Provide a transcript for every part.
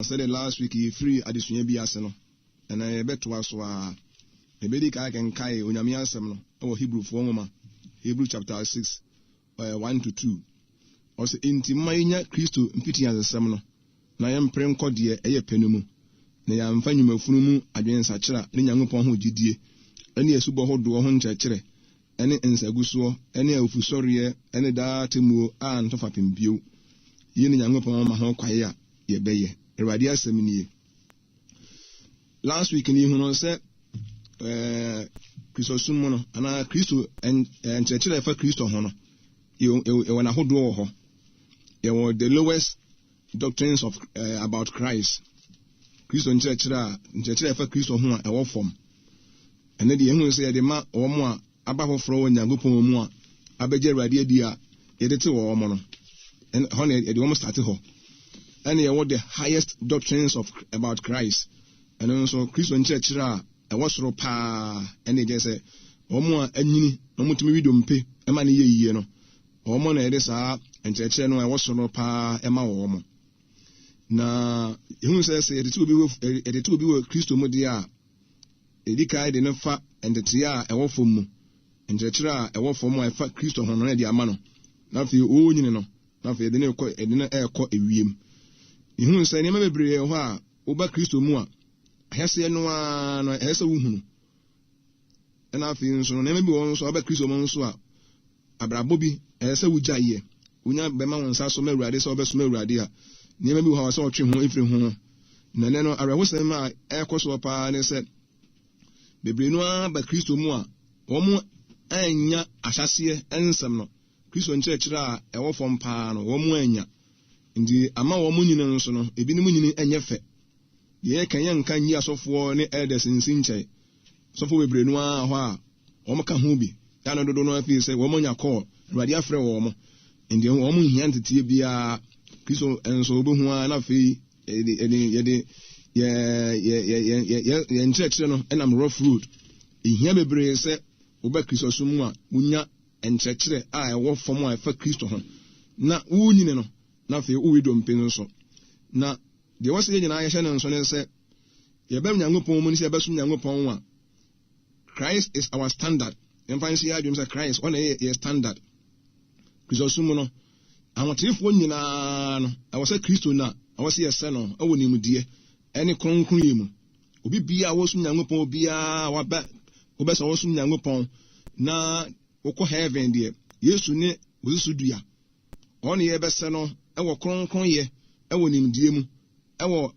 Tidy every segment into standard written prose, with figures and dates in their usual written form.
Sɛdeɛ last week yɛfirii adesua bi ase no, ɛnnɛ yɛbɛtoa so ara. Yɛbɛdi kan akenkae Onyame asɛm no wɔ Hebrewfoɔ nwoma, Hebrew chapter 6, 1 to 2. Ɔsɛ, Enti momma yɛnya Kristo mfitiasesɛm no, na yɛmpere nkɔ deɛ ɛyɛ pɛ no mu, na yɛamfa nnwumafunu mu adwensakyera ne Nyankopɔn ho gyidie ne asubɔ hodoɔ ho nkyerɛkyerɛ ne nsagusoɔ ne awufosɔreɛ ne daa atemmuo anto fapem bio. Yei ne Nyankopɔn ma ho kwae a yɛbɛyɛ. Awurade asɛm nie. Last week ni yɛhunuu sɛ eh, Kristosom mu no anaa Kristo eh, nkyerɛkyerɛ ɛfa Kristo ho no yɛwɔ n'ahodoɔ wɔ hɔ. Yɛwɔ the lowest doctrines of uh, about Christ. Kristo nkyerɛkyerɛ a nkyerɛkyerɛ ɛfa Kristo ho a ɛwɔ fam. Ɛno deɛ yɛhunu sɛ yɛde ma wɔn a aba foforɔ wɔ Nyankopɔn mu a abɛgye Awurade adi a yɛde te wɔn no. Ɛhɔ na yɛde wɔn starte hɔ. Ɛna yɛwɔ the highest doctrines of about Christ. Ɛno nso Kristo nkyerɛkyerɛ a ɛwɔ soro paa ɛna ɛgyɛ sɛ wɔn a anyini na wɔtumi wi dompe ma no yɛ yie no, wɔn na yɛde saa nkyerɛkyerɛ no a ɛwɔ soro paa ɛma wɔn. Na yɛhunu sɛ sɛ yɛtete obi wɔ yɛtete obi wɔ Kristo mu deɛ a, Edi kan de no fa ntetee a ɛwɔ fam mu, nkyerɛkyerɛ a ɛwɔ fam a ɛfa Kristo ho no na ɛde ama no, na afei ɔrenyini no, na afei ɛde no rekɔ ɛde no rekɔ ewiem. Yehu sɛ nneɛma bebree wɔ hɔ a woba Kristo mu a, ahyɛseɛ no ara no ɛsɛ sɛ wohunu. Ɛna afei nso no nneɛma bi wɔ hɔ nso a woba Kristo mu nso a Abrabɔ bi, ɛsɛ sɛ wugyae yɛ. Wunya bɛma wo nsa so ma Awurade sɛ wobɛsom Awurade a, nneɛma bi wɔ hɔ a ɛsɛ sɛ wɔtwe ho firi ho. Na ɛnnɛ no, awerɛhosɛm a ɛrekɔ soɔ paa ne sɛ, bebree no ara ba Kristo mu a, wɔannya ahyɛaseɛ nsɛm no, Kristo nkyerɛkyerɛ a ɛwɔ fam paa no, wɔannya. Nti ama wɔn nyini nso no, ebinom nyini nyɛ fɛ. Deɛ yɛka yɛnka nyi asɔfoɔ ne elders nsi nkyɛn. Asɔfo bebree no ara hɔ a wɔn ka ho bi, yɛ a na dodow no ara feel sɛ wɔn anya call, Awurade afrɛ wɔn, nti wɔn nhia nteteɛ biara. Kristo nso wobɛhu ara na afei yɛde yɛde yɛde yɛ yɛ yɛ yɛ yɛ yɛn nkyerɛkyerɛ no nam rough road. Ehia bebree sɛ woba Kristo som mu a wonya nkyerɛkyerɛ a ɛwɔ fam a ɛfa Kristo ho na wonyini no na afei wowe dompe nso. Na deɛ ɛwɔ sɛ yɛn nyinaa yɛhyɛ no nso ne sɛ Yɛba Nyankopɔn mu ne sɛ yɛbɛsom Nyankopɔn a, Christ is our standard. Yɛmfa nhyɛ yɛn adwene sɛ Christ, ɔna yɛ yɛ standard. Kristosom mu no, ahoteefoɔ nyinaa no, ɛwɔ sɛ Kristo na ɛwɔ sɛ yɛsɛ no ɛwɔ nimdeɛ ɛne kronkronyɛ mu. Obi biara a wɔsom Nyankopɔn biara waba wobɛsɛ wɔsom Nyankopɔn na wokɔ heaven deɛ, Yesu ne wo so dua. Ɔno na yɛbɛsɛ no wɔ kronkronyɛ, wɔ nimdeɛ mu, wɔ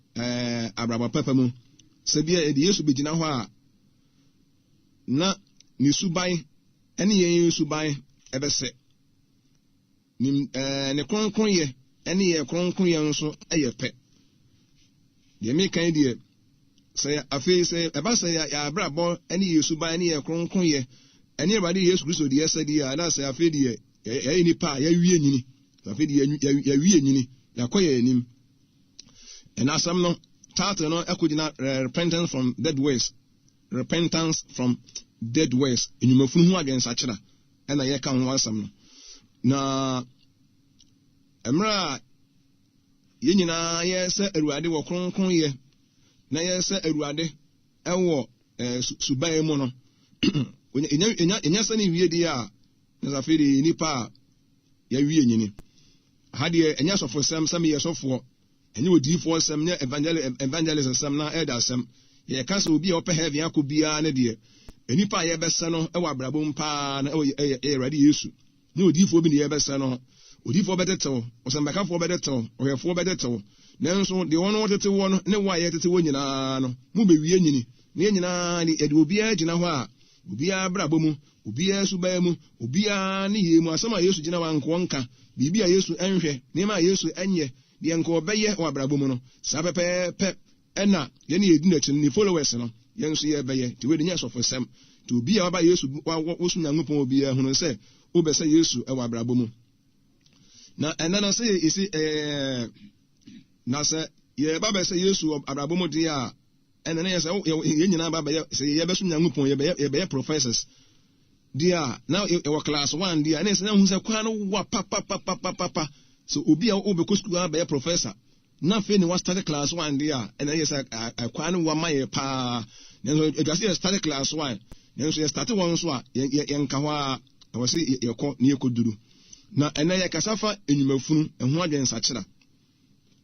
abrabɔ papa mu. Sɛ bia yɛde Yesu begyina hɔ a, na ne suban ne yɛn suban bɛsɛ. Ne kronkronyɛ ne yɛn kronkronyɛ nso yɛ pɛ. Deɛ meka yi deɛ, sɛ afei sɛ ɛba sɛ yɛn abrabɔ ne yɛn suban ne yɛn kronkronyɛ ne Awurade Yesu Kristo deɛ sɛ deɛ a, na sɛ afei deɛ yɛyɛ nipa a yɛawie nyini. Afei deɛ yɛawie nyini, yɛakɔ yɛn anim. Ɛna asɛm no, title no ɛkɔgyina repentance from dead works. Repentance from dead works, nnwumafunu ho adwensakyera ɛna yɛka ho asɛm no. Na mmerɛ a Yɛn nyinaa yɛsɛ Awurade wɔ kronkronyɛ na yɛsɛ Awurade wɔ eh, suban mu no. Yɛnya sɛ ne wie deɛ a, na sɛ afei deɛ yɛ nnipa a yɛawie nyini. Ha deɛ ɛnyɛ asɔfosɛm sɛ meyɛ sɔfoɔ, ɛnyɛ odiyifoɔ sɛm, nyɛ evangelist sɛm na elder sɛm. Yɛka sɛ obi a ɔpɛ heaven akɔ biara ne deɛ, nnipa a yɛbɛsɛ no wɔ abrabɔ mu paa no ɛyɛ Awurade Yesu. Nyɛ odiyifoɔ bi na yɛrebɛsrɛ no. Odiyifoɔ bɛtete wo, ɔsɛmpakafoɔ bɛtete wo, ɔhwɛfoɔ bɛtete wo. Nanso deɛ wɔn wɔtete woɔ no ne wo a yɛretete woɔ nyinaa no, mobɛwie nyini. Na yɛn nyinaa de, yɛde obiara gyina hɔ a, obiara abrabɔ mu, obiara suban mu, obiara nneyɛɛ mu, asɛm a Yesu gyina hɔ a anka ɔnka, biribi a Yesu nhwɛ, nneɛma a Yesu nyɛ, deɛ anka ɔbɛyɛ wɔ abrabɔ mu no, saa pɛpɛɛpɛ Ɛna yɛn a yɛdi n'akyi no, ne followers no, yɛn nso yɛbɛyɛ. Nti wei de nyɛ asɔfosɛm. Nti obi a waba Yesu, wosom Nyankopɔn obiara hunu sɛ wobɛsɛ Yesu wɔ abrabɔ mu. Na ɛnɛ no sɛ yɛsi ɛɛ na sɛ yɛba bɛsɛ Yesu wɔ abrabɔ mu deɛ a, ɛnɛ no yɛ sɛ yɛn nyinaa ba bɛyɛ sɛ yɛbɛsom Nyankopɔn yɛbɛyɛ yɛbɛyɛ professors deɛ a na yɛwɔ class one deɛ a ɛna yɛ sɛ na hu sɛ kwan no wa papapapapapa sɛ obi a wobɛkɔ sukuu abɛyɛ professor. Na afei na wɔastarte class one deɛ a, ɛna ɛyɛ sɛ ɛkwan no wama yɛ paa. Nanso ɛtwa sɛ yɛstarte class one, nanso yɛstarte wɔn nso a, yɛnka hɔ ara, ɛwɔ sɛ yɛkɔ na yɛkɔduru. Na ɛnɛ yɛkasa fa nnwumafunu ho adwensakyera.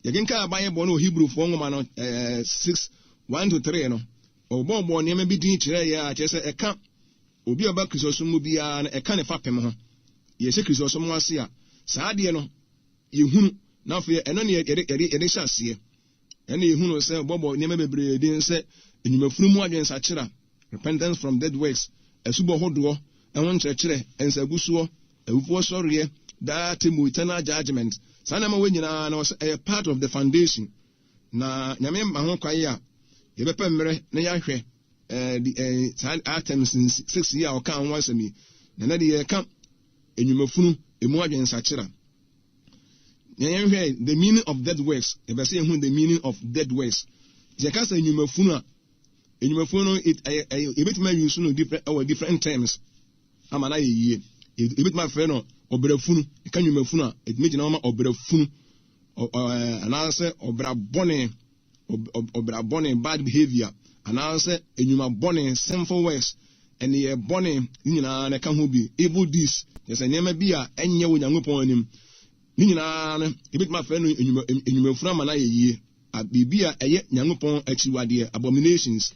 Yɛkenkan abayɛbɔ no wɔ Hebrewfoɔ nwoma no 6 1 to 3 no, ɔbɔɔbɔɔ nneɛma bi din kyerɛɛ yɛ a kyerɛ sɛ ɛka obi a ɔba Kristosom mu biara no, ɛka ne fapem ho. Yɛhyɛ Kristosom ase a, saa adeɛ no yɛhunu, na afei ɛno ne yɛde, yɛde, yɛde hyɛ aseɛ. Ɛna yɛhunu sɛ wɔbɔ nneɛma bebree din sɛ nnwumafunu mu adwensakyera, repentance from dead works, asubɔ hodoɔ, ɛho nkyerɛkyerɛ, nsagusoɔ, awufoɔ sɔreɛ, daa atemmu, eternal judgment. Saa nneɛma wei nyinaa no sɛ ɛyɛ part of the foundation. Na Nyame ma ho kwan a yɛbɛpɛ mmerɛ na yɛahwɛ eh, eh, saa items six yi a ɔka ho asɛm yi. Na na deɛ yɛka nnwumafunu emu adwensakyera. Na yɛnhwɛ the meaning of dead works. Yɛbɛ sɛ yɛhu the meaning of dead works. Sɛ yɛka sɛ nnwumafunu a, nnwumafunu no ɛyɛ ɛyɛ yɛbɛtumi ayi so no different ɛwɔ different terms ama no ayɛ yie. Yɛbɛtumi afrɛ no ɔbrɛfunu. Yɛka nnwumafunu a, ɛtumi gyina hɔ ma ɔbrɛfunu anaasɛ ɔbra bɔne, ɔbra bɔne, bad behavior, anaasɛ nnwuma bɔne, sinful works, nneyɛɛ bɔne ne nyinaa na ɛka ho bi, evil deeds, kyerɛ sɛ nneɛma bi a ɛnyɛ wɔ Nyankopɔn anim. Ne nyinaa no, yɛbɛtumi afrɛ no nnwumafunu ama no ayɛ yie. Biribi a ɛyɛ Nyankopɔn akyiwadeɛ, abominations,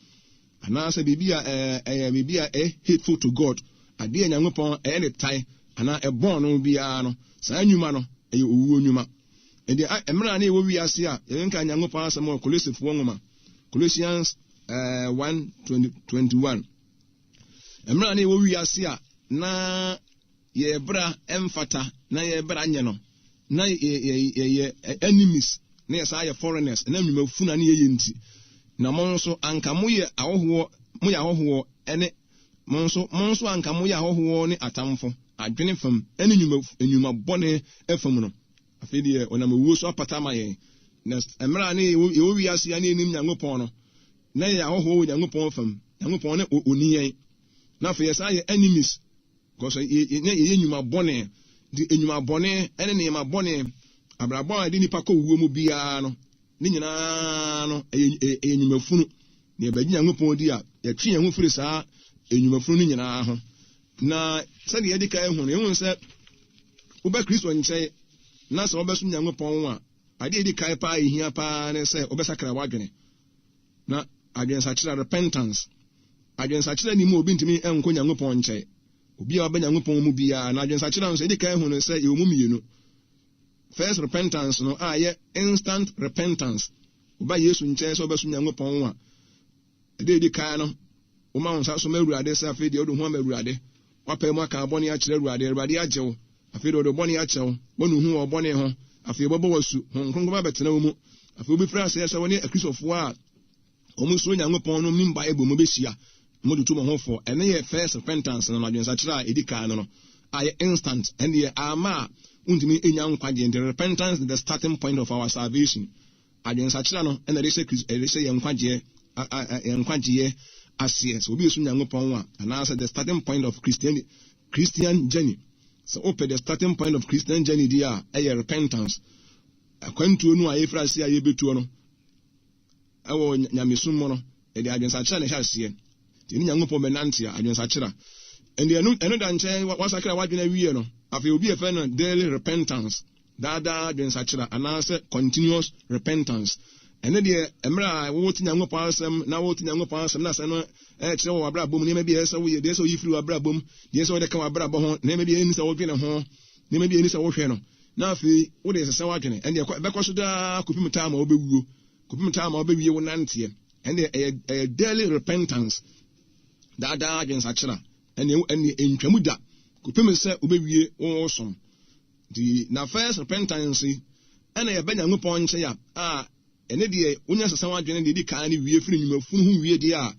anaasɛ biribi a ɛyɛ biribi a ɛyɛ hateful to God, adeɛ a Nyankopɔn ɛyɛ ne tae anaa ɛbɔn no biara no, saa nnwuma no, ɛyɛ owuo nnwuma. Ɛdeɛ mmerɛ a na yɛwɔ wiase a yɛnka Nyankopɔn asɛm wɔ Kolosefoɔ nwoma, Colossians 1 21. Mmerɛ a na yɛwɔ wiase a na yɛn bra mfata na yɛn bra nyɛ no, na yɛyɛ enemies na yɛsan yɛ foreigners na nnwuma funu a na yɛyɛ nti, na mo nso anka moyɛ ahɔhoɔ, moyɛ ahɔhoɔ ne mo nso, mo nso anka moyɛ ahɔhoɔ ne atamfo, adwene fam ne nnwuma nnwuma bɔne fam no. Afei deɛ ɔnam owuo so apata ama yɛn. Na mmerɛ a na yɛwɔ wiase a na yɛnnim Nyankopɔn no, na yɛyɛ ahɔhoɔ wɔ Nyankopɔn fam. Nyankopɔn ne ɔni yɛn. Na afei yɛsan yɛ enemies, because yɛ yɛyɛ nnwuma bɔne. Nti nnwuma bɔne ne nneɛma bɔne, abrabɔ a ɛde nipa kɔ wuo mu biara no, ne nyinaa no ɛyɛ ɛyɛ nnwuma funu. Na yɛbɛgye Nyankopɔn di a, yɛtwe yɛn ho firi saa nnwuma funu no nyinaa ho. Na sɛdeɛ yɛde kan ahu no, yɛhu sɛ wobɛ Kristo nkyɛn na sɛ wobɛsom Nyankopɔn a, adeɛ a ɛdi kan paa a ɛhia paa ne sɛ wobɛsakra w'adwene. Na adwensakyera, repentance, adwensakyera ni mu obi ntumi nkɔ Nyankopɔn nkyɛn. Obi a ɔbɛ Nyankopɔn mu biara, na adwensakyera nso yɛdi kan hu no sɛ yɛwɔ mu mmienu. First repentance no a ɛyɛ instant repentance. Woba Yesu nkyɛn sɛ wobɛsom Nyankopɔn a, Ɛda a edi kan no, woma wo nsa so ma Awurade sɛ afei deɛ wode wo ho ama Awurade. Woapae mu aka wo bɔne akyerɛ Awurade. Awurade agye wo. Afei deɛ ɔde wo bɔne akyɛ wo. Woanu wo ho wɔ wo bɔne ho. Afei ɔbɛbɔ wo asu. Honhom Kronkron bɛbɛtena wo mu. Afei wobɛfiri aseɛ sɛ wo ne Akristofoɔ a wɔsuro Nyankopɔn no nim Bible mu bɛhyia. Motutu mo ho fo. Ɛno yɛ first repentance no, adwensakyera a ɛdi kan no no, a ɛyɛ instant. Ɛno deɛ amma a wontumi nnya nkwagyeɛ. Nti repentance is the starting point of our salvation. Adwensakyera no na ɛde hyɛ Kristo, ɛde hyɛ yɛn nkwagyeɛ, yɛn nkwagyeɛ aseɛ. Sɛ obi resom Nyankopɔn a, anaasɛ the starting point of Christian, Christian journey. Sɛ wopɛ the starting point of Christian journey di a, ɛyɛ repentance. Akwantuo no a yɛfiri aseɛ a yɛbɛtuo no, ɛwɔ nyamesom mu no, yɛde adwensakyera na ɛhyɛ aseɛ. Nti ɛne Nyankopɔn bɛnante a, adwensakyera. Ɛnde ɛno, ɛno da nkyɛn, wasakra w'adwene awie no, afei obi a yɛfrɛ no daily repentance. Daa daa adwensakyera anaasɛ continuous repentance. Ɛno deɛ, mmerɛ a wote Nyankopɔn asɛm na wote Nyankopɔn asɛm na asɛm no ɛrekyerɛ wɔ w'abrabɔ mu nneɛma bi a ɛsɛ sɛ woyɛ, deɛ ɛsɛ sɛ woyi firi w'abrabɔ mu, deɛ ɛsɛ sɛ wode ka w'abrabɔ ho, nneɛma bi a ɛnni sɛ wodwene ho, nneɛma bi a ɛnni sɛ wohwɛ no, na afei wode sesa w'adwene. Ɛndeɛ ɛbɛkɔ so daa kɔpem time a wobɛwuo, kɔpem time a wobɛwie wo nanteɛ. Ɛndeɛ ɛyɛ ɛyɛ daily repentance, daa daa adwensakyera. Ɛndeɛ ɛndeɛ ɛntwamu da kɔpem sɛ wobɛwie wo som. Nti na first repentance yi ɛna yɛba Nyankopɔn nkyɛn a, a ɛne deɛ wonya sesa w'adwene deɛ ɛdi kan ne wie firi nnwuma funu ho wie deɛ a,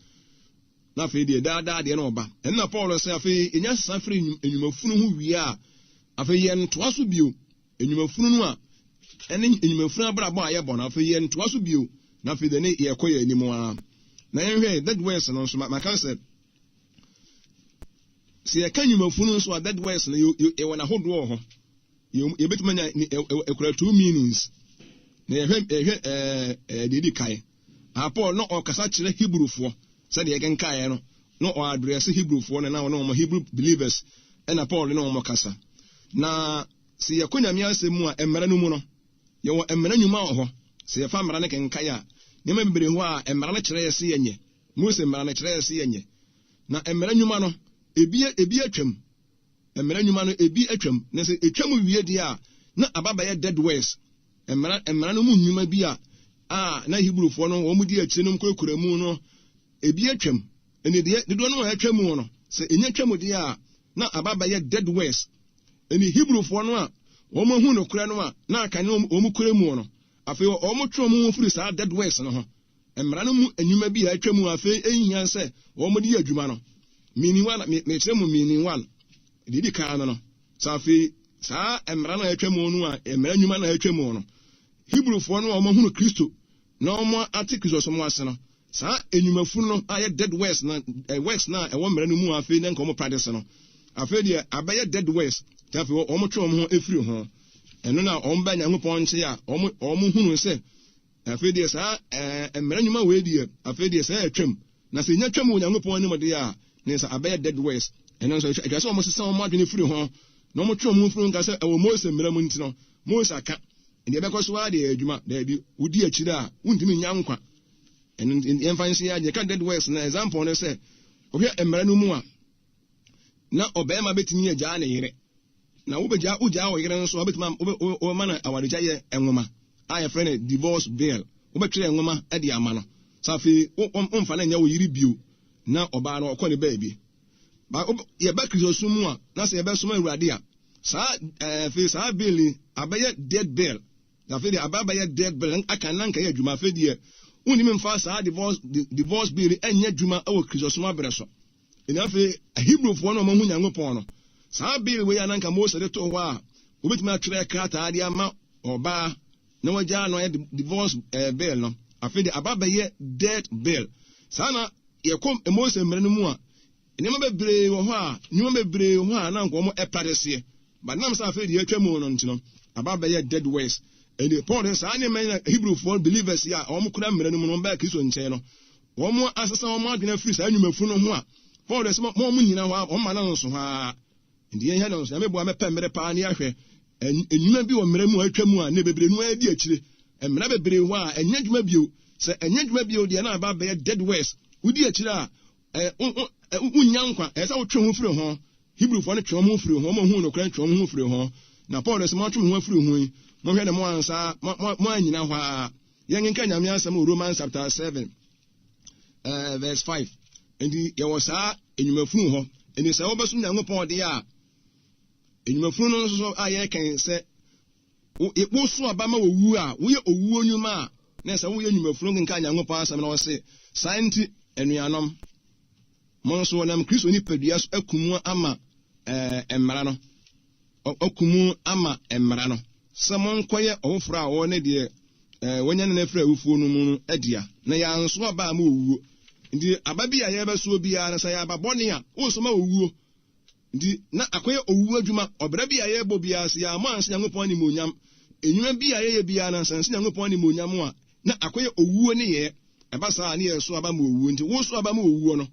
na afei deɛ daa daa deɛ na ɔba. Ɛno na Paul sɛ afei yɛnya sesa firi nnwuma funu ho wie a, afei yɛntoa so bio. Nnwuma funu no a ɛne nnwuma funu abrabɔ a yɛbɔ no, afei yɛntoa so bio. Na afei deɛ ne yɛkɔ yɛn anim ara. Na yɛnhwɛ dead works no nso, maka sɛ Sɛ yɛka nnwuma no nso a, that words no, yɛwɔ n'ahodoɔ wɔ hɔ. Yɛbɛtumi anya ɛkura two meanings. Na yɛhwɛ yɛhwɛ ɛɛ ɛɛ deɛ edi kan. Aha Paul na ɔkasa kyerɛ Hebrewfoɔ sɛdeɛ yɛkenkaeɛ no, na ɔadrɛse Hebrewfoɔ no na ɔne wɔn Hebrew believers ɛna Paul ne wɔn kasa. Na sɛ yɛkɔ Nyame asɛm mu a, mmara no mu no, yɛwɔ mmara nnwuma wɔ hɔ. Sɛ yɛfa mmara no kenkan a, nneɛma bebree hɔ a mmara no kyerɛ yɛ sɛ yɛnyɛ. Mose mmara no kyerɛ yɛ sɛ yɛnyɛ. Na mmara nnwuma no, ebi ebi atwam. Mmara nnwuma no, ebi atwam. Na sɛ etwam wie deɛ a, na aba bɛyɛ dead works. Mmara, mmara no mu nnwuma bi a, a na Hebrifoɔ no wɔn di akyire no kurakura mu no, ebi atwam. Ɛne deɛ dodoɔ no a atwam no, sɛ enya twam deɛ a, na aba bɛyɛ dead works. Ɛne Hebrifoɔ no a wɔn ahu nokorɛ no a na aka ne wɔn kura mu no, afei wɔn twe wɔn ho firi saa dead works no ho. Mmara no mu nnwuma bi a atwa mu a afei enhia sɛ wɔde yɛ adwuma no. Meaning one, me, mekyerɛ mu meaning one. Deɛ edi kan no no, sɛ afei saa mmara no a atwa mu no a mmara nnwuma no a atwa mu no, Hebrewfoɔ no a wɔahunu Kristo na wɔate Kristosom ase no, saa nnwumafunu no a yɛ dead works na eh, works na ɛwɔ mmara no mu a afei na nka wɔn practice no, afei deɛ abɛyɛ dead works, nti afei wɔtwe wɔn ho afiri ho. Ɛno na wɔn ba Nyankopɔn nkyɛn a wɔn wɔn hunu sɛ Afei deɛ saa ɛɛ mmara nnwuma wei deɛ, afei deɛ sɛ ɛtwam, na sɛ ɛnya twam wɔ Onyankopɔn anim deɛ a, ne nsa abɛyɛ dead works. Ɛno nso, ɛtwa sɛ wɔsesa wɔn adwene firi ho, na wɔtwe wɔn ho firi ho nka sɛ ɛwɔ Mose mmara mu nti no, Mose aka, ɛnti ɛbɛkɔ so ara de yɛ adwuma. Daabi, wodi akyire a, wontumi nnya nkwa. Ɛno nti, yɛmfa nhyɛ yɛn adwene. Yɛka dead works no, example ne sɛ, wohwɛ mmara no mu a, na ɔbarima bɛtumi agyaa ne yere. Na wobɛgyaa wogyaa wo yere nso a, wobɛtumi wobɛma no awaregyaeɛ nwoma a yɛfrɛ no divorce bill. Wobɛtwerɛ nwoma de ama no. Sɛ afei womfa no nyɛ wo yere bio na ɔbaa no ɔkɔ ne baabi. Ba yɛba Kristosom mu a, na sɛ yɛbɛsom Awurade a, saa afei saa bill yi abɛyɛ dead bill. Na afei deɛ aba abɛyɛ dead bill aka na nka yɛ adwuma. Afei deɛ wontumi mfa saa divorce divorce bill ɛnyɛ adwuma wɔ Kristosom abrɛ so. Ɛnna afei Hebrifoɔ no a wɔahu Nyankopɔn no, saa bill wei a na anka Mose de too hɔ a wɔbɛtumi atwerɛ krataa de ama ɔbaa na wɔagyaa no ayɛ divorce eh, bill no, afei de aba bɛyɛ death bill. Saa na yɛkɔ Mose mmerɛ no mu a, nneɛma bebree wɔ hɔ a, nneɛma bebree wɔ hɔ a na anka wɔn ɛprateseɛ. But nam sɛ afei deɛ atwa mu no nti no, aba bɛyɛ dead words. Ɛnti Paul de saa nneɛma yi na Hebrewfoɔ believers yi a wɔn kura mmerɛ no mu no wɔn bɛɛ Kristo nkyɛn no, Wɔasesa wɔn adwene afiri saa nnwuma funu no ho a, Paul de sɛ mo wɔn nyina hɔ a, wɔn ma no nso hɔ ara. Nti yɛnhwɛ no nso, Nyame boa mɛpɛ mmere paa ne ahwɛ nnwuma bi wɔ mmara mu a atwa mu a ne bebree no ara di akyire. Mmara bebree hɔ a ɛnyɛ adwuma bio. Sɛ ɛnyɛ adwuma bio deɛ na aba abɛyɛ dead words. Wodi akyire a, wonnya nkwa. Ɛsɛ sɛ wotwe ho firi ho. Hebrifoɔ no twe wɔn ho firi ho, wɔn a wɔhuu nokorɛ no twe wɔn ho firi ho. Na Paul de sɛ moatwe mo ho afiri ho yi, monhwɛ na moansa, moannyina hɔ ara. Yɛnkenkan Nyame asɛm wɔ Romans chapter 7 uh, verse 5. Nti yɛwɔ saa nnwumafunu hɔ. Nti sɛ wobɛsom Nyankopɔn deɛ a, nnwumafunu no nso so a yɛkɛn sɛ woso aba ma owu a, woyɛ owuo nnwuma a, na sɛ woyɛ nnwumafunu kenkan Nyankopɔn asɛm na ɔse, saa nti anuanom, mo nso wɔnam Kristo nipadua so akum ama eh, mmara no. Ɔko mu ama mmara no, sɛ monkɔyɛ ɔfoforɔ a ɔwɔ ne deɛ wɔanya no afiri awufoɔ no mu no dea, na yɛanso aba ama owuo. Nti aba bi a yɛbɛsoɔ biara no, sɛ ɛyɛ aba bɔne a, woso ma owuo. Nti na akɔyɛ owuo adwuma. Ɔbra bi a yɛbɔ biara, sɛ yɛammɔ anhyɛ Nyankopɔn animuonyam, nnwuma bi a yɛyɛ biara no, sɛ anhyɛ Nyankopɔn animuonyam a, na akɔyɛ owuo nneyɛɛ. Ɛba saa a, ne yɛso aba ma owuo. Nti woso aba ma owuo no,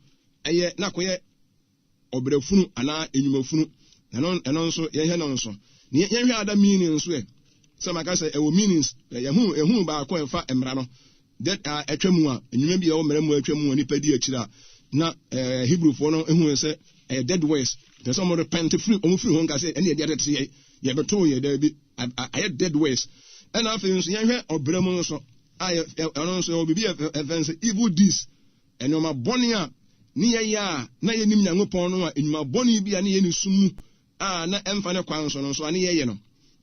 ɛyɛ na akɔyɛ ɔbrɛfunu anaa nnwumafunu. Ɛno ɛno nso yɛnhwɛ no nso. Ne yɛnhwɛ ada meaning nso ɛ. Sɛ maka sɛ ɛwɔ meanings, yɛhu yɛhu baako a ɛfa mmara no. Dɛ a atwa mu a nnwuma bi a ɛwɔ mmara mu a atwa mu a nipa di akyire a na ɛɛ Hebrewfoɔ no ehu sɛ ɛyɛ dead words. Kyerɛ sɛ wɔn repent firi wɔn firi ho nka sɛ ɛne yɛde atete yɛ yɛbɛto yɛ daabi ayɛ dead words. Ɛna afei nso yɛnhwɛ ɔbrɛ mu nso a ɛno nso ɛwɔ biribi a ɛfɛn sɛ evil deeds. Nneɛma bɔne a ne yɛyɛ a na yennim Nyankopɔn no a nnwuma bɔne bi a ne yɛ ne sum mu a na ɛmfa ne kwan so no nso a ne yɛyɛ no.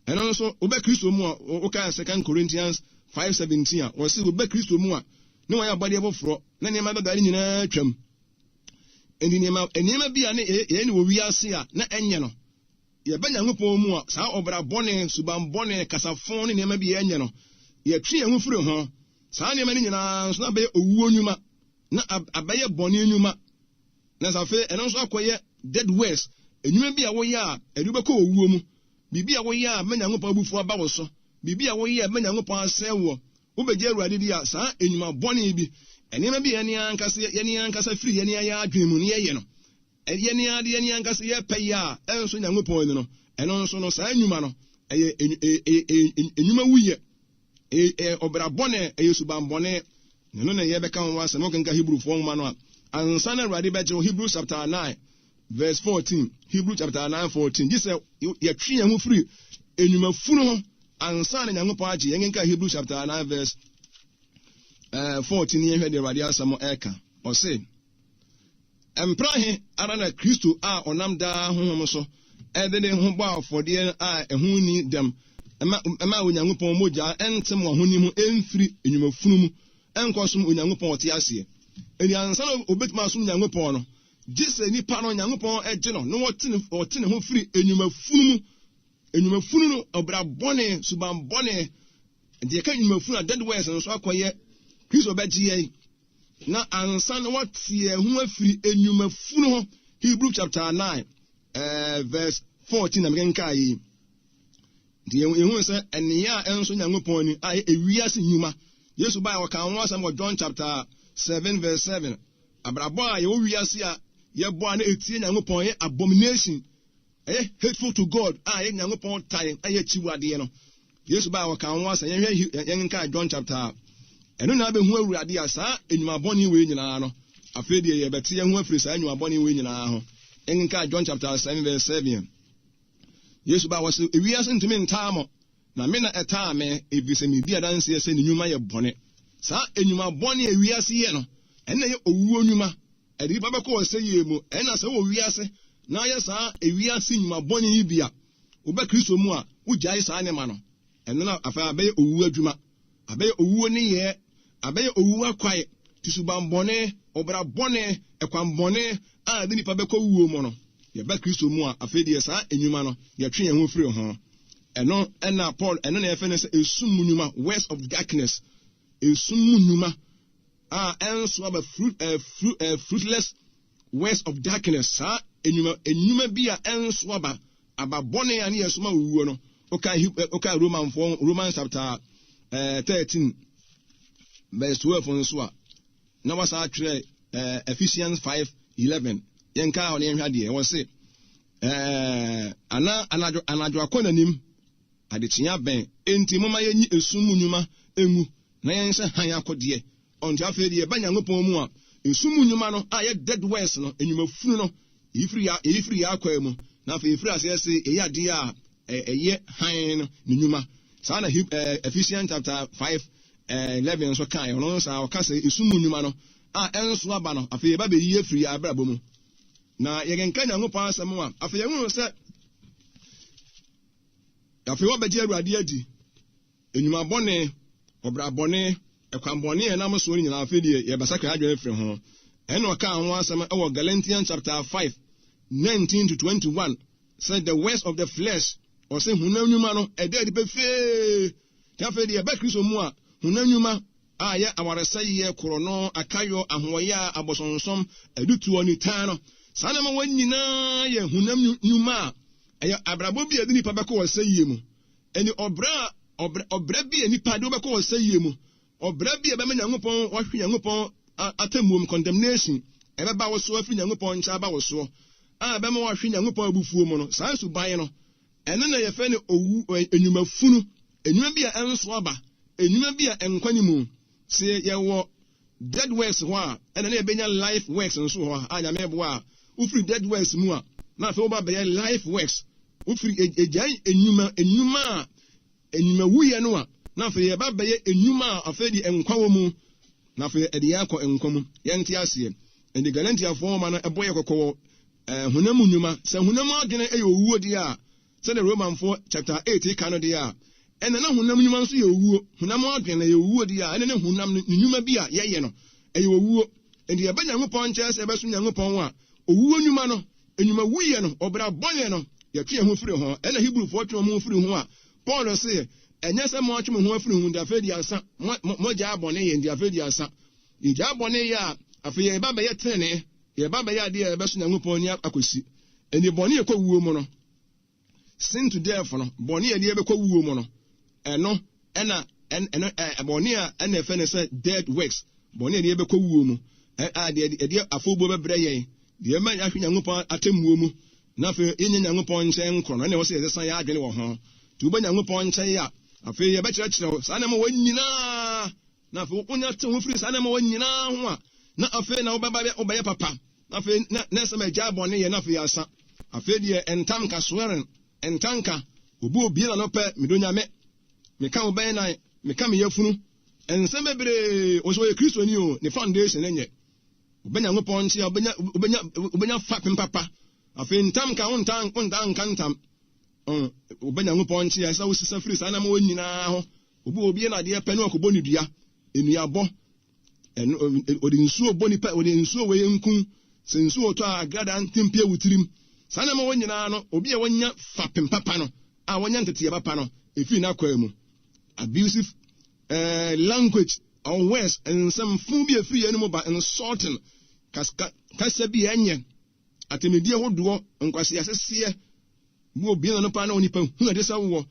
Ɛno nso, woba Kristo mu a, wokaa Second Corinthians 5:17 a, wɔse woba Kristo mu a, ne wɔayɛ abɔdeɛ foforɔ, na nneɛma dada no nyinaa atwam. Enti nneɛma nneɛma bi a ne yɛyɛ no wɔ wiase a na ɛnyɛ no, yɛba Nyankopɔn mu a, saa ɔbra bɔne, suban bɔne, kasafo ne nneɛma bi a ɛnyɛ no, yɛtwe yɛn ho firi ho. Saa nneɛma no nyinaa nso na abɛyɛ owuo nnwuma, na abɛyɛ bɔne nnwuma, na sɛ afei ɛno nso akɔyɛ dead works, nnwuma bi a woyɛ a ɛde wobɛkɔ owuo mu, biribi a woyɛ a bɛma Nyankopɔn abufuo aba wo so. Biribi a woyɛ a ɛbɛma Nyankopɔn asɛe woɔ. Wobɛgye Awurade di a, saa nnwuma bɔne bi, nneɛma bi a yɛn ankasa yɛn ankasa firi yɛn ara yɛn adwene mu na yɛyɛ no, yɛn ara de yɛn ankasa yɛpɛ yɛ a ɛnsɔ Nyankopɔn ani no, ɛno nso no, saa nnwuma no, ɛyɛ nnwuma wuyɛ, ɛyɛ ɔbra bɔne, ɛyɛ suban bɔne. Na ɛno na yɛbɛka ho asɛm. Wokenka Hebrifoɔ nwoma no a, ansa na Awurade bɛgye wo, Hebrews chapter 9 verse 14, Hebrew chapter 9 14, gye sɛ yɛtwe yɛn ho firi nnwuma funu ho ansa na Nyankopɔn agye yɛn. Kenka Hebrew chapter 9 verse 14, yɛhwɛ deɛ Awurade asɛm ɛka. Ɔse, Mpra he ara na Kristo a ɔnam daa honhom so de ne ho bɔɔ afɔdeɛ a ɛho nni dɛm ma Onyankopɔn mogya nte mo ahonim ho mfiri nnwuma funu mu nkɔsom Onyankopɔn a ɔte aseɛ. Enti ansa na obetumi asom Nyankopɔn no, gye sɛ nipa no Nyankopɔn gye no na ɔte ne ho firi nnwuma funu mu. Nnwuma funu no, ɔbra bɔne, suban bɔne, deɛ ɛka nnwuma funu a dead works nso akɔyɛ Kristo bɛgye yɛn na ansa na wate yɛn ho afiri nnwuma funu ho. Hebrew chapter 9 eh, verse 14 na mekenkaa yi. Nti yɛhu sɛ ɛneyɛ a ɛnso Nyankopɔn ani a ɛyɛ ewiase nnwuma. Yesu bae ɔkaa ho asɛm wɔ John chapter 7 verse 7. Abrabɔ a yɛwɔ wiase a yɛbɔ a na etie Nyankopɔn yɛ abomination, ɛyɛ hateful to God a ɛyɛ Nyankopɔn tan a ɛyɛ akyiwadeɛ no. Yesu bae ɔkaa ho asɛm. Yɛnhwɛ yɛnkenkan John chapter ɛno na abɛhu Awurade a saa nnwuma bɔne wei nyinaa no afei deɛ yɛbɛte yɛn ho afiri saa nnwuma bɔne wei nyinaa ho. Yɛnkenkan John chapter 7 verse 7. Yesu baa hɔ se, Ewiase ntumi ntaa mo, na me na ɛtaa me, efisɛ midi adanseɛ sɛ ne nnwuma yɛ bɔne. Saa nnwuma bɔne a wiase yɛ no, ɛno na ɛyɛ owuo nnwuma. Ɛde nnipa bɛkɔ ɔsɛeɛ mu. Ɛnna sɛ wowɔ wiase na woyɛ saa ewiase nnwuma bɔne yi bi a, woba Kristo mu a, wogyae saa nneɛma no. Ɛno na afei abɛyɛ owuo adwuma. Abɛyɛ owuo nneyɛɛ, abɛyɛ owuo akwae, te suban bɔne, ɔbra bɔne, ɛkwan bɔne a ɛde nipa bɛkɔ wuo mu no. Yɛba Kristo mu a, afei deɛ saa nnwuma no, yɛtwe yɛn ho firi ho. Ɛno na Paul, ɛno na yɛfrɛ no sɛ esum mu nnwuma, works of darkness, esum mu nnwuma a ɛnso aba, fruit, fruit, fruitless works of darkness, saa nnwuma, nnwuma bi a ɛnso aba, Aba bɔne a ne yɛ soma owuo no, wokae wokae Romanfoɔ Romans chapter 13 verse 12 nso a, na wasa atwerɛ Ephesians 5 11. Yɛnka hɔ na yɛnhwɛ adeɛ. Wɔ se, ana anadwo anadwo akɔ n'anim, adekyea abɛn, enti momma yɛnyi esum mu nnwuma ngu na yɛnhyɛ hann akodeɛ. Ɔnti afei deɛ yɛba Nyankopɔn mu a, esum mu nnwuma no a ɛyɛ dead works no, nnwuma funu no, yɛyi firi yɛ yɛyi firi yɛn akwaa mu, na afei yɛfiri aseɛ se yɛyɛ adeɛ a ɛyɛ hann no ne nnwuma. Saa na Heb ɛɛ Ephesians chapter 5 ɛɛ 11 nso kae. Ɔno nso saa ɔka sɛ esum mu nnwuma no a ɛnso aba no, afei yɛba bɛyi afiri yɛn abrabɔ mu. Na yɛkenka Nyankopɔn asɛm a, afei yɛhunu sɛ afei wɔbɛgye Awurade adi. Nnwuma bɔne, ɔbra bɔne, ɛkwan bɔne a ɛnam soɔ no nyinaa, afei deɛ yɛbɛsakra yɛn adwene afiri ho. Ɛna ɔkaa ho asɛm wɔ Galatians chapter 5, 19 to 21 sɛ the works of the flesh, ɔse honam nnwuma no, ɛda adi pefee. Nti afei deɛ ɛba Kristo mu a, honam nnwuma a ɛyɛ awaresɛeɛ, korɔno, akayɔ, ahoɔyaa, abosonsom, adutoɔ, nitan no, saa nneɛma wɔn nyinaa yɛ honam nnwuma a ɛyɛ abrabɔ bi a ɛde nipa bɛkɔ ɔsɛeɛ mu. Ɛne ɔbrɛ a ɔbrɛ ɔbrɛ bi a nipa de wobɛkɔ ɔsɛeɛ mu, ɔbrɛ bi a ɛbɛma Nyankopɔn wahwe Nyankopɔn atemmuo mu, condemnation, ɛbɛba wo so afiri Nyankopɔn nkyɛn aba wo soɔ, a ɛbɛma wahwe Nyankopɔn abufuo mu no, saa suban no, ɛno na yɛfrɛ no owu, nnwuma funu, nnwuma bi a ɛnso aba, nnwuma bi a nkwa nni mu. Sɛ yɛwɔ dead works hɔ a, ɛna na yɛbɛnya life works nso wɔ hɔ a, Nyame boa a, wofiri dead works mu a, na afei woba bɛyɛ life works. Wofiri egyae nnwuma, nnwuma a nnwuma wuyɛ no a, na afei yɛba bɛyɛ nnwuma a afei deɛ nkwa wɔ mu, na afei ɛde yɛn akɔ nkwa mu. Yɛnte aseɛ. Enti Galatiafoɔ nwoma no ɛbɔ yɛ kɔkɔ wɔ eh, honam mu nnwuma. Sɛ honam adwene yɛ owuo deɛ a, sɛdeɛ Romanfoɔ chapter 8 ka no deɛ a, ɛna na honam nnwuma nso yɛ owuo. Honam adwene yɛ owuo deɛ a, ɛne ne honam no ne nnwuma bi a yɛyɛ no, ɛyɛ owuo. Enti yɛba Nyankopɔn nkyɛn sɛ yɛbɛsom Nyankopɔn a, owuo nnwuma no, Nnwuma wuyɛ no, ɔbra bɔne no, yɛtwe yɛn ho firi ho. Ɛnna Hebrifoɔ twe wɔn ho firi ho a, Paul se, Ɛnyɛ sɛ moatwe mo ho afiri ho nti afei deɛ asa, mo, mo, moagyaa bɔne yɛ nti afei deɛ asa. Yɛgyaa bɔne yɛ a, afei yɛreba bɛyɛ tenenee, yɛreba bɛyɛ adeɛ a ɛbɛso Nyankopɔn ani akɔsi. Ɛnti bɔne a ɛkɔ wuo mu no, sin to death no, bɔne a ɛde yɛbɛkɔ wuo mu no, Ɛno ɛna ɛno ɛ bɔne a ɛna ɛfɛ no sɛ dead works, bɔne a ɛde yɛbɛkɔ wuo mu, ɛ a deɛ ɛde afɔbuo bɛbrɛ yɛn, deɛ ɛma yɛahwe Nyankopɔn atemmuo mu, na afei yɛnyɛ Nyankopɔn nkyɛn nkorɔ no, ɛna ɛwɔ sɛ yɛsesa yɛn adwene wɔ ho. Nti woba Nyankopɔn nkyɛn a, afei yɛbɛkyerɛkyerɛ wo saa nneɛma wɔ nyinaa, na afei wonya te ho firi saa nneɛma wɔ nyinaa ho a, na afei na wobɛba wobɛyɛ papa, na afei na na ɛsɛ ma agyae bɔne yɛ, na afei asa. Afei deɛ ntam ka swearing, Ntanka, obi obie n'ano pɛ, medɔ Nyame, meka wo bɛn nan, meka me yafunu, nsɛm bebree, ɔsɛ ɔyɛ Kristoni o, ne foundation no nyɛ. Wobɛ Nyankopɔn nkyea, wobɛnya, wobɛnya, wobɛnya fapem papa. Afei ntam ka, wontaa, wontaa nka ntam. Ɔn, wobɛ Nyankopɔn nkyea, ɛsɛ wosesa firi saa nneɛma wɔ nyinaa ho. Obi wɔ obie n'adeɛ pɛ ne wakɔbɔ ne dua, nnuabɔ, Ɛno, ɔde nsuo bɔ nipa, ɔde nsuo wei nku. Sɛ nsuo tɔ a, agradaa ntempie wo tirim. Saa nneɛma wɔ nyinaa no, obi a wanya fapem papa no, a wanya nteteɛ papa no, ɛfiri n'akwaa mu. Abusive eh, language or words, nsɛmfo bi a ɛfiri yɛn mu ba, insulting, kasa bi a ɛnyɛ, atɛmidie hodoɔ, nkwaseaseseɛ, Bi wɔ bia no paa na onipa hu ade sɛ wowɔ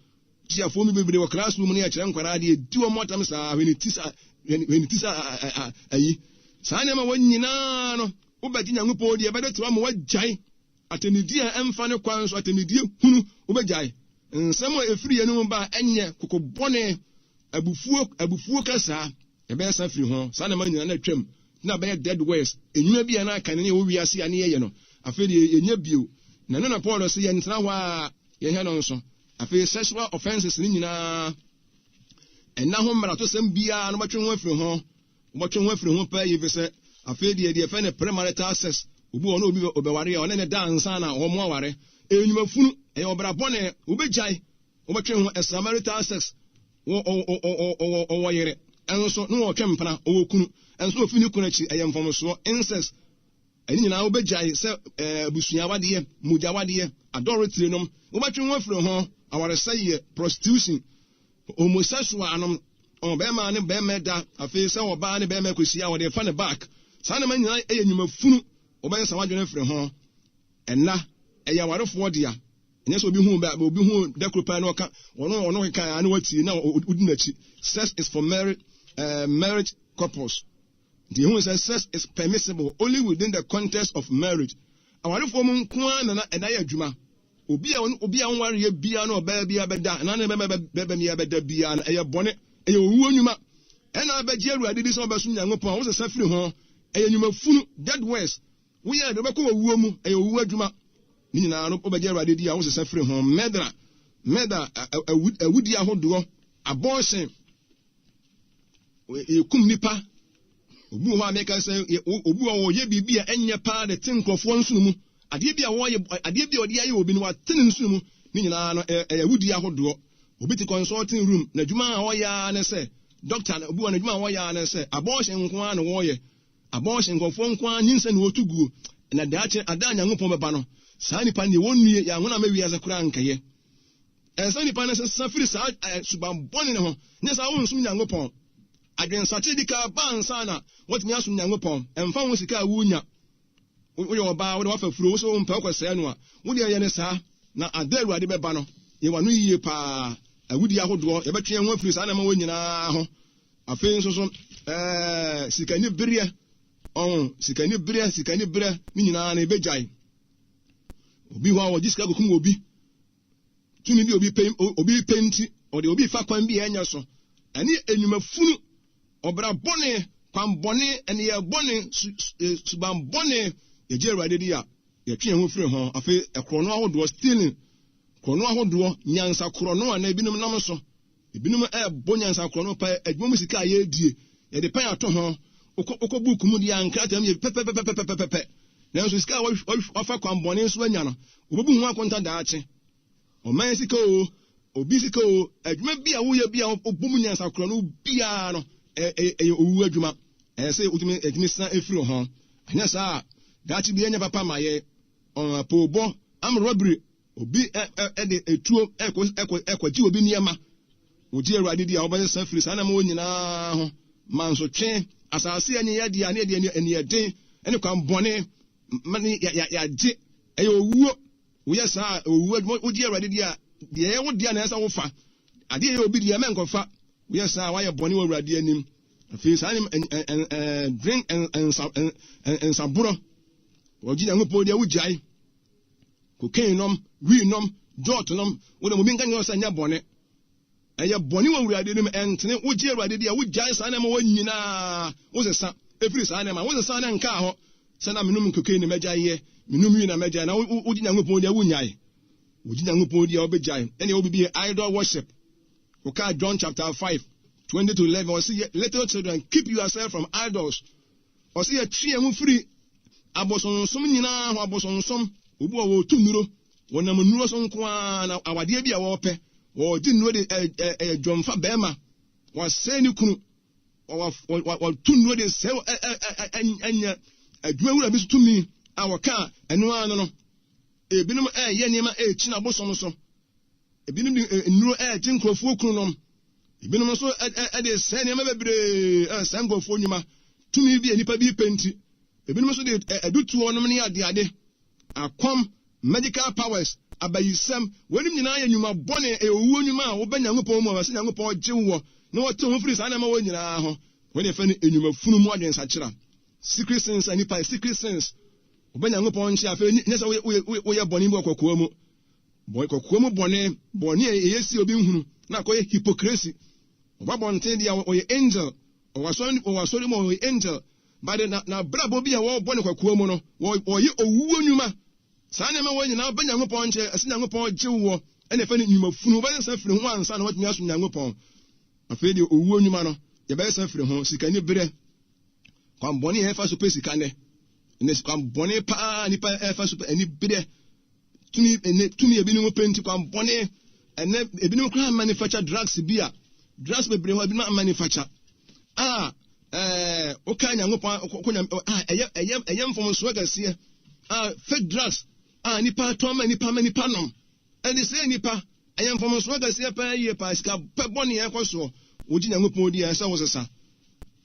tiafoɔ mi bebree wɔ classroom no yɛkyerɛ nkwadaa adeɛ di wɔn atam saa hwɛ ne ti sa hwɛ ne ti sa ayi saa nneɛma wɔ nyinaa no wobɛgye Nyankopɔn di ɛbɛde tewa ma wagyae atɛnidie a ɛmfa ne kwan so atɛnidie hunu wobɛgyae nsɛm a ɛfiri yɛn mu ba a ɛnyɛ koko bɔne abufuo abufuo kasaa Yɛbɛyɛ sa firi ho. Saa nneɛma no nyinaa na atwam, na abɛyɛ dead works, nnwuma bi a na kan ne ɛwɔ wiase a ne yɛyɛ no, afei deɛ yɛnyɛ bio. Na ɛno na Paul se yɛntena hɔ a yɛhwɛ no nso. Afei sexual offences no nyinaa, ɛnna ho mmaratosɛm biara no wɔbɛtwe ho afiri ho. Wɔbɛtwe ho afiri ho pɛɛ yi sɛ afei deɛ deɛ ɛfɛ no premarital sex, obi wɔ ne obi ɔbɛware a ɔne ne da ansa na wɔn aware. Ɛyɛ nnwuma funu, ɛyɛ ɔbra bɔne, wobɛgyae. Wɔbɛtwe ho extramarital sex, wɔ ɔwɔ ɔwɔ yere nso na wɔtwe mpena, ɔwɔ kunu nso na ofi ne kunu akyi, ɛyɛ mfomsoɔ, incest, ɛne nyinaa wobɛgyae sɛ ɛɛ abusua awadeɛ, mogya awadeɛ, adultery nom, wobɛtwe ho afiri ho, awaresɛeɛ, prostitution, homosexual anom, ɔbɛrima ne bɛrima da, afei sɛ ɔbaa ne bɛrima kɔhyia a wɔde fa ne back, saa nneɛma nyinaa yɛ nnwuma funu, wobɛyɛ sa w'adwene afiri ho. Ɛnna, ɛyɛ awarefoɔ dea. Ɛnyɛ sɛ obi hu bɛ obi hu da koro paa na ɔka ɔno ɔno keka a na watie na odi n'akyi. Sex is for married uh, marriage couples. Nti ehu sɛ sex is permissible only within the context of marriage. Awarefoɔ mu nko ara na na ɛna yɛ adwuma. Obi a obi a ɔnwareɛ biara na ɔbaa biara bɛda na ne bɛma bɛma biara bɛda biara no ɛyɛ bɔne, ɛyɛ owuo nnwuma. Ɛna abɛgye Awurade di sɛ ɔbɛsom Nyankopɔn a wosesa firi ho. Ɛyɛ nnwuma funu, dead works. Woyɛ de wobɛkɔ owuo mu, ɛyɛ owuo adwuma. Ne nyinaa no wobɛgye Awurade di a wosesa firi ho. Murder, murder, awudie ahodoɔ, abortion, yɛkum nipa. Obi wɔ hɔ a meka sɛ obi wɔ hɔ ɔyɛ biribi a ɛnyɛ paa de te nkurɔfoɔ nsono mu. Adeɛ bi a wɔyɛ adeɛ bi a ɔde ayɛ obi no wate ne nsono mu. Ne nyinaa no ɛyɛ awudie ahodoɔ. Obi te consulting room n'adwuma a ɔyɛ ara ne sɛ doctor obi wɔ n'adwuma a ɔyɛ ara ne sɛ abortion nko ara na wɔyɛ. Abortion nkurɔfoɔ nko ara nyinsɛn na wɔtu guo, na daakye ada a Nyankopɔn bɛba no, saa nnipa no deɛ wɔnnue, yɛn ahonam wiase koraa nkɛyɛ. Ɛsɛ sɛ nnipa no sesa firi saa suban bɔne no ho, nyɛ saa wonsom Nyankopɔn. Adwensakyera di kan ba ansa na wɔatumi asom Nyankopɔn, ɛmfa ho sika a wonya. Woyɛ ɔbaa, wode wafa furo, wo sɛ wompɛ wokɔsɛe no a, wo deɛ yɛ ne saa, na ada Awurade bɛba no, yɛ w'ano yie paa. Awudie ahodoɔ, yɛbɛtwe yɛn ho afiri saa nneɛma wɔ nyinaa ho. Afei nso so, ɛɛ sikanibereɛ, ɔho, sikanibereɛ, sikanibereɛ ne nyinaa no ebegyae. Obi hɔ a wɔgye sika kokum obi. Tumi bi obi pɛ obi pɛ nti, ɔde obi fa kwan bi a ɛnyɛ so. Ɛne enyuma funu, ɔbra bɔne, kwan bɔne, ɛneyɛ bɔne, su, e, suban bɔne. Yɛgye Awurade di a, yɛtwe yɛn ho firi ho. Afei ɛkorɔno ahodoɔ, stealing, korɔno ahodoɔ, nyansa korɔno a na ebinom nam so. Ebinom rebɔ nyansa korɔno pɛ adwuma mu sika a yɛredie, yɛde pɛn ato ho. Wokɔ wokɔ book mu deɛ a nkrataa mu yɛ pɛpɛpɛpɛpɛpɛ. Nanso sika a wafa kwan bɔne so anya no, wɔbɛbu ho akonta daakye. Ɔman sika oo, obi sika oo, adwuma bi a woyɛ bi a wobɔ mu nyansa korɔno biara no, ɛyɛ owu adwuma. Ɛyɛ sɛ wotumi ɛtumi san efiri ho. Anyɛ saa a, daakye bi ɛnyɛ papa ma yɛ. Ɔn apoobɔ, armed robbery, Obi de etuo rekɔgye obi nneɛma. Wogye Awurade di a, wobɛsesa afiri saa nneɛma wɔ nyinaa ho. Mansotwe, asase a ɛnyɛ yɛn dea ne yɛde aniɛden ne kwan bɔne ma ne yɛagye. Ɛyɛ owuo. Woyɛ saa a, owuo adwuma. Wogye Awurade di a, deɛ ɛyɛ wo dea na ɛsɛ sɛ wofa. Adeɛ a ɛyɛ obi deɛ, mɛnkɔfa. Woyɛ saa a, woayɛ bɔne wɔ Awurade anim. Afei saa ne drink nsa nsaborɔ. Wɔgye Nyankopɔn di a wogyae. Cocaine nom, wii nom, jot nom, wode mo bi nka nyɛ sɛ nyɛ bɔne. Ɛyɛ bɔne wɔ Awurade anim, ɛntene. Wogye Awurade di a wogyae saa nneɛma wɔ nyinaa. Wosesa ɛfiri saa nneɛma. Wosesa na nkaa hɔ sɛ na menom cocaine na mɛgyae yɛ, menom wii na mɛgyae. Na wogye Nyankopɔn di a wonyae. Wogye Nyankopɔn di a wobɛgyae. Ɛne ɛwɔ biribi yɛ idol worship. Wokaa John chapter 5, 20 to 11, ɔse, little children, keep yourself from idols. Ɔse yɛtwe yɛn ho firi abosonsom nyinaa ho, abosonsom. Obi wɔ wɔtu nnuro, wɔnam nnuro so nko ara na awadeɛ bi a wɔpɛ, wɔgye nnuro de ɛyɛ dwomfa bɛrima, wɔasɛe ne kunu, wɔtu nnuro de sɛe ɛnyɛ adwuma wura bi so tumi a wɔka ɛno ara no no. Ebinom ɛyɛ nneɛma ɛrekyina abosom so. Ebinom de nnuro regye nkurɔfoɔ kununom. Ebinom nso de sɛe nneɛma bebree, sɛe nkurɔfoɔ nnwuma, tumi bi a nnipa bi pɛ nti. Ebinom nso de adutoɔ nom ne adeade, akɔm, magical powers, abayisɛm. Weinom nyinaa yɛ nnwuma bɔne, ɛyɛ owuo nnwuma a wobɛ Nyankopɔn mu a wɔsɛ Nyankopɔn gye woɔ na wɔte ho firi saa nneɛma wɔ nyinaa ho. Wei na yɛfrɛ no nnwuma funu mu adwensakyera. Secret sins a nnipa yɛ, secret sins. Wobɛ Nyankopɔn nkyɛn afei nyɛ sɛ woyɛ bɔne bi wɔ kɔkoa mu. Bɔ kɔkoa mu bɔne, bɔne a ɛyɛ si obi nhunu, na akɔyɛ hypocrisy. Ɔba bɔnten deɛ ɔyɛ angel, ɔwɔ asɔre ɔwɔ asɔre mu ɔyɛ angel, but na n'abrabɔ bi a wɔrebɔ no kɔkoa mu no, wɔyɛ owuo nnwuma. Saa nneɛma wɔ nyinaa bɛ Nyankopɔn nkyɛn, ɛsɛ Nyankopɔn gye woɔ, ɛna ɛfɛ no nnwuma funu, wobɛsesa firi ho ansa na woatumi asom Nyankopɔn. Afei deɛ owuo nnwuma no, yɛbɛsesa firi ho, sikani berɛ, kwan bɔne a yɛfa so pɛ sika nnɛ, ɛnɛ kwan bɔne paa nipa ɛfa so pɛ ani berɛ, Tumi ɛnɛ tumi ebinom pɛ nti kwan bɔne ɛnɛ ebinom koraa manufacture drugs bi a drugs bebree hɔ ebinom manufacture a ɛɛ woka nyankopɔn kɔ nyam a ɛyɛ ɛyɛ ɛyɛ mfomsoɔ kɛseɛ a fake drugs a nipa tɔn ma nipa ma nipa nom ɛde sɛ nipa ɛyɛ mfomsoɔ kɛseɛ paa yie paa sika pɛ bɔne ɛkɔ soɔ wogye nyankopɔn di a ɛsɛ wo sesa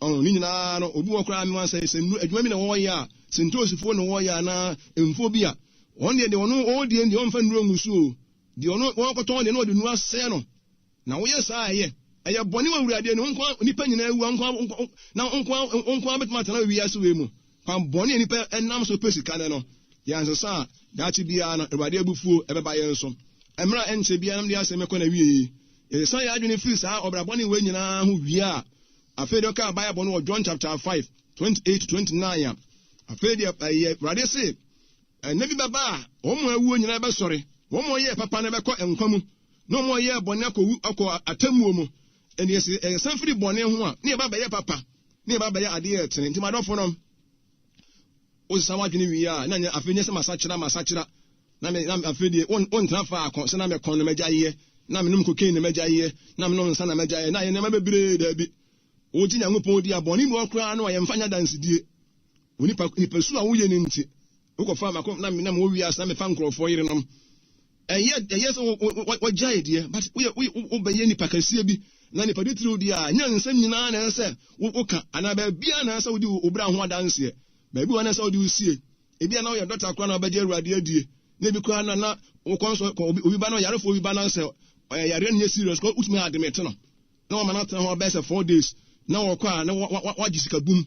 Ɔho, ne nyinaa no, obi wɔ koraa me wansa sɛ nnuro adwuma bi na wɔyɛ a, sɛ ntoosifoɔ na wɔyɛ anaa mfuo bi a, wɔn deɛ deɛ ɔno ɔredie deɛ ɔmfa nnuro ngu so o, deɛ ɔno wɔkɔtɔn deɛ na ɔde nnuro asɛe no. Na woyɛ saa a ɛyɛ, ɛyɛ bɔne wɔ Awurade ani, wo nko ara, nnipa nyinaa awu a, wo nko ara, na wo nko ara, wo nko ara bɛtumi atena wiase wei mu. Kwan bɔne a nnipa nam so pɛ sika nnɛ no, yɛansesa a, daakye biara no, Awurade abufuo ɛbɛba yɛn so. Mmerɛ a ɛnkyɛ biara na mede asɛm yi kɔ n'awieɛ yi, yɛsesa yɛn adwene firi saa ɔbra bɔne wei nyinaa ho wie a, Afei deɛ ɔkaa Bible no wɔ John chapter 5, 28 to 29 a, afei deɛ ɛyɛ Awurade se, ɛnna bi bɛba a wɔn a awuo nyinaa bɛsɔre, wɔn a wɔyɛɛ papa no bɛkɔ nkwa mu, na wɔn a wɔyɛɛ bɔne akɔwu akɔ atemmuo mu. Ɛnna yɛsɛ yɛsan firi bɔne ho a, ne yɛba bɛyɛ papa, ne yɛba bɛyɛ adeɛ a ɛtene. Nti m'adɔfo no, wosesa w'adwene wie a, na nyɛ afei nyɛ sɛ masakyera masakyera. Na me, na afei deɛ, won, wontena faako sɛ na mekɔn na magya yeɛ, na menom cocaine na magya yeɛ, na menom nsa na magya yeɛ, na ayɛ nneɛma bebree, daabi. Wogye Nyankopɔn di a, bɔne bi wɔ koraa no a yɛmfa nyɛ adansedie. Wo nipa, nipasu a woyɛ no nti, wokɔfa mako, na, na mewɔ wiase na mefa nkurɔfoɔ yerenom. Ɛyɛ, ɛyɛ sɛ wo, wo, wo, wogyae deɛ, but woyɛ, woyɛ, wobɛyɛ nipa kɛseɛ bi, na nipa titiriw deɛ a, nyɛ nsɛm nyinaa na ɛsɛ sɛ wo, woka, anaa baabiara na ɛsɛ sɛ wodi wo, wo bra ho adanseɛ. Baabi wɔ hɔ na ɛsɛ sɛ wode wo sie. Ebia na woyɛ dɔkta koraa na wobɛgye Awurade adie, na ebi koraa na na wokɔ nso kɔ obi obi ba na ɔyarefoɔ bi ba na sɛ ɔyɛ yareɛ no nyɛ serious kɔ wotumi admit no na wɔma no atena hɔ bɛyɛ sɛ 4 days na wɔkɔ a na wagye sika bum.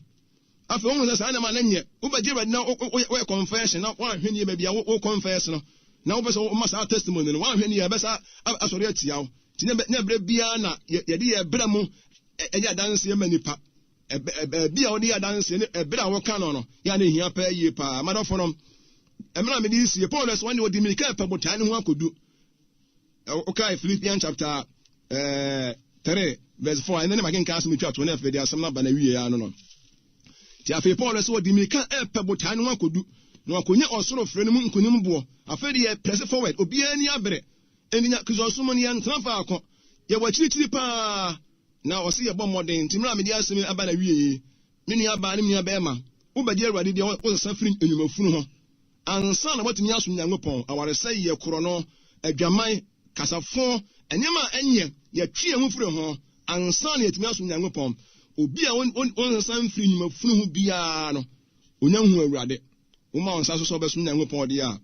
Afei wohu sɛ saa nneɛma no nyɛ wobɛgye Awurade na woyɛ confession na woanhwɛ nie baabi a wo confess no na wopɛ sɛ woma saa testimony no woanhwɛ nie a ɛbɛsa asɔre atia wo. Nti nyɛ berɛ biara na yɛde yɛ berɛ mu ɛyɛ adanseɛ ma nipa. Baabi a wode yɛ adanse ne ɛberɛ a wɔka no no, yɛ a na ɛhia paa yie paa. M'adɔfo nom, mmerɛ a mede sie, Paul sɛ wɔn deɛ wɔde mmirika repɛ botae no ho akɔdu. Wokae Philippians chapter 3 verse 4, ɛno ne makenkan asɛm twa to na afei de asɛm no aba na wie ano no. Nti afei Paul sɛ wɔde mmirika repɛ botae no ho akɔdu na wakɔnya ɔsoro frɛ no mu nkonim boɔ. Afei de yɛ press forward, obiara ani abere. Ɛnti nya Kristosom no yɛntena faako, yɛwɔ akyirikyiri paa. Na ɔse yɛbɔ mmɔden. Nti mmerɛ a mede asɛm yi aba n'awieɛ yi, me nua baa ne me nua bɛɛma, wo bɛgye Awurade di a wo sesa firi nnwuma funu ho ansa na woatumi asom Nyankopɔn. Awaresɛeɛ, korɔno, adwaman, kasafo, nneɛma a ɛnyɛ, yɛtwe yɛn ho firi ho ansa na yɛatumi asom Nyankopɔn. Obi a ɔnsesa mfiri nnwuma funu ho biara no, ɔnya nhu Awurade. Woma wo nsa so sɛ wobɛsom Nyankopɔn deɛ a,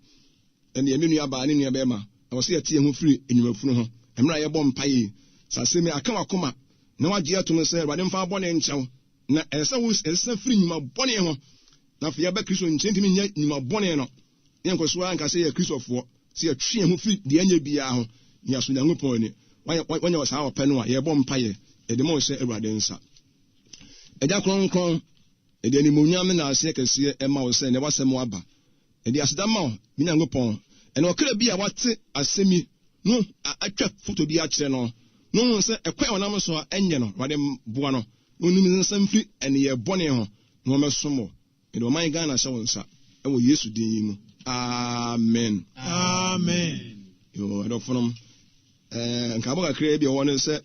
Ɛnneɛ, me nuabaa ne nuabɛrima, ɛwɔ sɛ yɛte yɛn ho firi nnwuma funu ho. Mmerɛ a yɛbɔ mpaeɛ yi, Sɛ asɛm yi aka w'akoma na woagye atom sɛ Awurade mfa wo bɔne nkyɛ wo, na ɛsɛ sɛ wosesa firi nnwuma bɔne ho, na afei aba Kristo nkyɛn ntumi nyɛ nnwuma bɔne no, na yɛnkɔ so ara nka sɛ yɛyɛ Kristofoɔ, sɛ yɛtwe yɛn ho firi deɛ ɛnyɛ biara ho, na yɛaso Onyankopɔn ani. Woanya saa ɔpɛ no a, yɛrebɔ mpaeɛ, yɛde ma wo hyɛ Awurade nsa. Agya Kronkron, yɛde animuonyam ne naaseɛ kɛseɛ ma wo sɛ nnɛ w'asɛm aba. Yɛde aseda ma wo, me Nyankopɔn, ɛne ɔkra bi a wate asɛm yi no atwa foto bi akyerɛ no, na ohu sɛ ɛkwan a ɔnam so a ɛnyɛ no, Awurade boa no na onim ne nsa mfiri nneyɛɛ bɔne ho na ɔmmɛsom wo. Mede ɔman Ghana hyɛ wo nsa wɔ Yesu din yi mu. Amen. Amen. Yo, adɔfonom, eh, nkaabɔ kakraa bi a ɛwɔ ne sɛ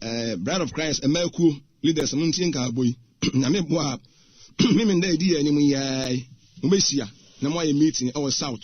eh, Bride of Christ mmaa kuo leaders mo ntie nkaabɔ yi. Nyame boa a, memenda ɛdi yɛ anim yi ara yi, mobɛhyia na moayɛ meeting ɛwɔ South.